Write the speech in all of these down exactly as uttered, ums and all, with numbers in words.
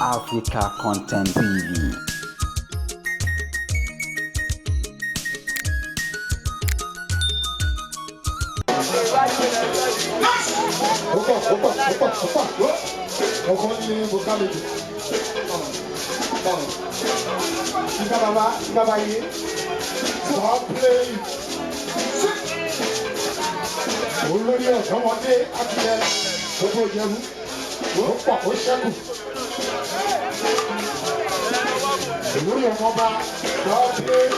Africa Content T V. Opa, opa, opa, opa. Ọkọ ni mo ká lejò. Ìgbà bàbá, ìgbà bàyè. Stop playing. Olórí ọ̀dọ́mọdé Akílẹ̀ gbogbo Ìjẹ̀bú. Ó pọ̀ ó ṣẹ́kù. Olórí ọmọba, stop playing.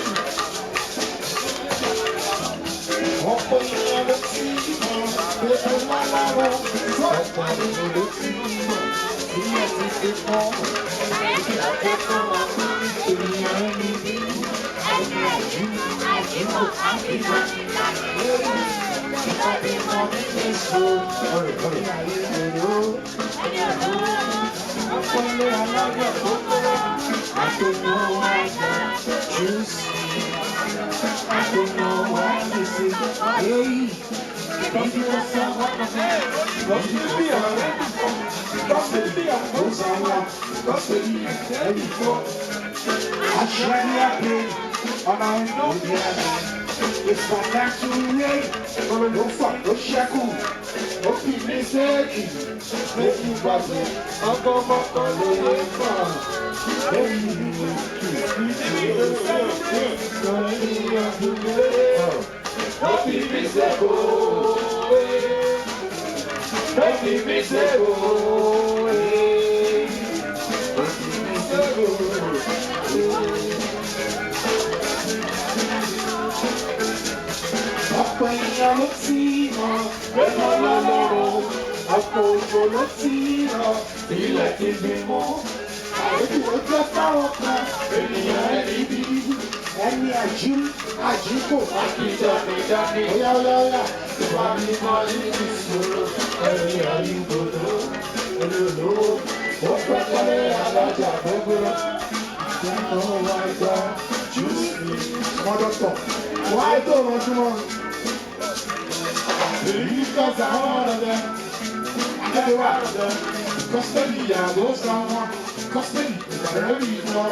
Ọ̀pọ̀ ènìyàn ló ti mọ̀ pé mo lágbára. Ọ̀pọ̀ ènìyàn ló ti mọ̀ bí ẹ ti ṣe mọ́. Ènìyàn mi ní ọmọ àjú, àjú, àbímọ. Ìpàdé mọ́ mi ní sọ. Ọ̀rẹ́, ọ̀rẹ́. Ọ̀pọ̀ ènìyàn ló ti mọ̀. I don't know why I choose. I don't know why this is. Hey. Actually, I pay on our own. It's my time to reign. Ọ̀rọ̀ ló fà ló ṣẹ́kù. Ó fi mí séèkì. Méjì bá mi, ọkọ̀ mọ́kàn ló yẹ fà. Méjì ni mo kì í fi ṣe é. Lórí ọdún lé. Ó fi mí séèkì. Ó fi mí séèkì. Ó fi mí séèkì. Ọ̀pọ̀ èèyàn ló ti mọ̀ pé mo lọ́lọ́run. Ọ̀pọ̀ òjò ló ti rọ̀, ilẹ̀ ti fi mú. Àlejò ó jẹ́ fáwọn kan, ènìyàn ẹni bí. Ẹni àjí, àjí kò bá kí dánidání. Óyá, óyá, óyá. Ìwà mímọ́ ní ìṣòro, ẹni àyíkòdó, olólùwò. Ó fẹ́ kọ́lé alájà gbogbo. Ìjọba wa gba jùlọ. Ọmọ dọ́kítọ̀, wọ́n á tó rọjúmọ́. Believe because I want them. I get the right of them. Custody, I go someone. Custody, I don't need no.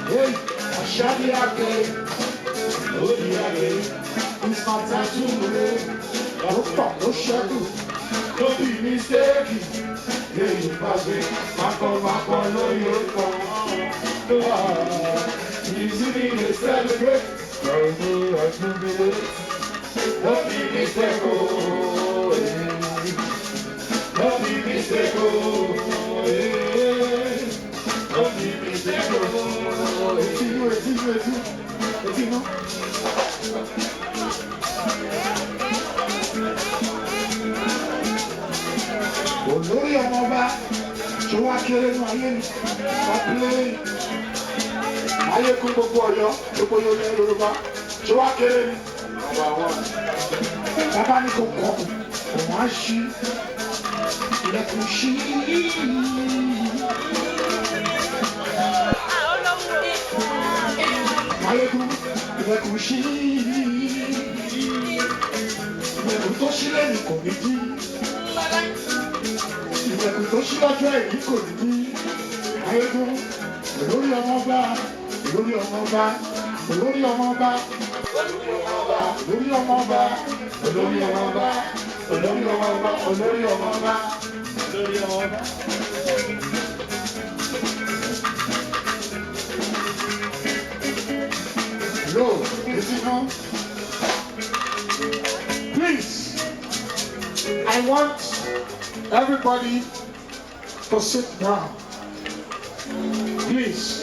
Hey, I shall be okay. Oh, the okay. It's my time to live. I hope I no shadow. Don't be mistaken. Yeah, you pass me. I come, I come, no, you come. Ah, you see me, they celebrate. Tell me I jubilate. No be mistake, oh, eh. No be mistake, oh, eh. No be mistake, oh, eh. Etí inú, etí inú, etí inú. Etí inú. Olórí ọmọba tó wá kéré nínú ayé mi, wá pílé ayé kún gbogbo Ọ̀yọ́, gbogbo Yorùbá, Yorùbá tó wá kéré ni. Bàbá ní kò kọ̀kùn, kò wá ṣí. Ilẹ̀kùn ṣí. Ayégun, ilẹ̀kùn ṣí. Ilẹ̀kùn tó ṣí lẹ́yìn kò ní dí. Ilẹ̀kùn tó ṣí lọ́jọ́ ẹ̀rí kò ní dí. Ayégun, olórí ọmọ bá, olórí ọmọ bá, olórí ọmọ bá, olórí ọmọ bá, olórí ọmọ bá, olórí ọmọ bá, olórí ọmọ bá, olórí ọmọ bá. Yo, is it on? Please, I want everybody to sit down. Please,